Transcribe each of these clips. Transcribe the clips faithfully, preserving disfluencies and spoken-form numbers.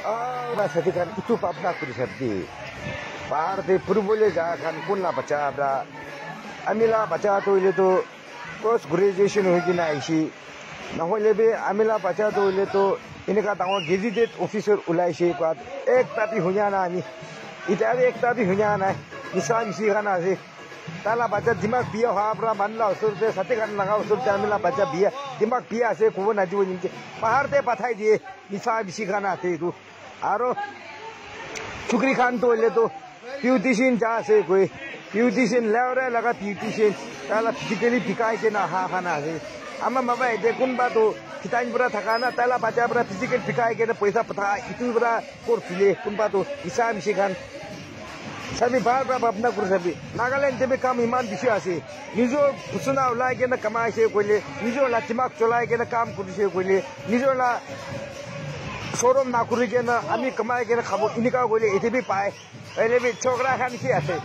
Ah, sati khan itu bhabna kuri sabdi. Bahar te puribole ja khan kun la bacha bra. Ami la bacha to ile to post graduation hoi kena aise. Nahoile bi ami la bacha to hoile to eneka dangor gazetted officer ulaise koa ekta bi hunya na ami. Itya bi ekta bi hunya nai. Misa misi khan ase. Taila bacha dimag biya hoa pra manu la usor te sati khan laga usor te ami la bacha biya dimag biya ase kobo najibo nimite bahar te pathai diye. Misa misi khan ase etu. Aro chukri khan to hoile to beautician ja ase koi. Beautician, leore laga beautician. Taila physically bikai kena aha khan ase. Ama mama ete kunba to khitan pura thaka na, taila bacha pura physical bikai kena poisa patha, itu pura kor phile, kunba to misa misi khan. Sabi, bar bar bhabna kuri sabi. Nagaland te bi kam iman bishi ase. Nijor busuna ulai kena kamai se koile, nijor la dimag cholai kena kam kuri se koile, nijor la sorom na kuri kena ami kamai kena khabo, inika koile ete bi pai. Hoile bi chokra khan ki ase?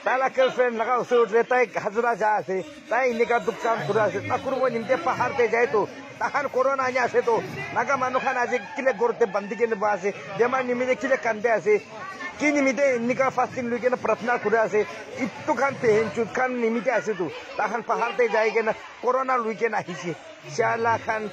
Taila girlfriend laga usor te tai hajira ja ase. Tai inika dukh kam kura ase. Na kuribo nimite pahar te jai to. Tahan corona anya ase to. Naga manu khan aji kile ghor te bandi kena ba ase. Bemar nimite kile kande ase. Ki nimite inika fasting lui kena pratna kura ase. Itu khan pehen chut khan nimite ase to. Tahan pahar te jai kena corona lui kena ahise. Shala khan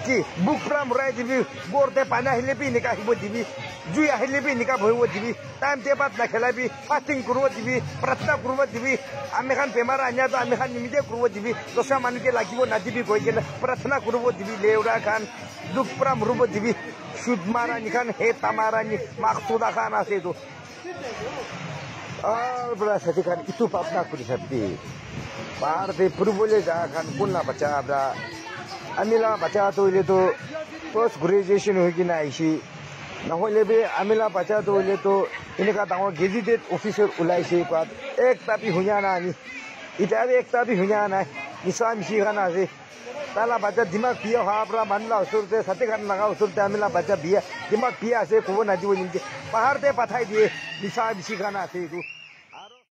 ki buk pra murai dibi, ghor te pani ahile bi enika ahibo dibi, jui ahile bi enika bohibo dibi, time te bhat na khela bi, fasting kuribo dibi, pratna kuribo dibi, ami khan bemar anya to ami khan nimite kuribo dibi, dosra manu ke lagibo na dibi koi kena pratna kuribo dibi, leura khan dukh pra muribo dibi, sud mara ni khan he tamara ni maksuda khan ase to. Aru pura sati khan itu bhabna kuri sabdi. Bahar te puribole ja khan kun la bacha bra. Ami la bacha to hoile to post graduation hoi kena aise. Nahoile bi ami la bacha to hoile to eneka dangor gazetted officer ulaise koa ekta bi hunya na ami. Itya bi ekta bi hunya nai. Misa misi khan ase. Taila bacha dimag biya hoa pra manu la usor te, sati khan laga usor te ami la bacha biya dimag biya ase kobo najibo nimite bahar te pathai diye. Misa misi khan ase etu.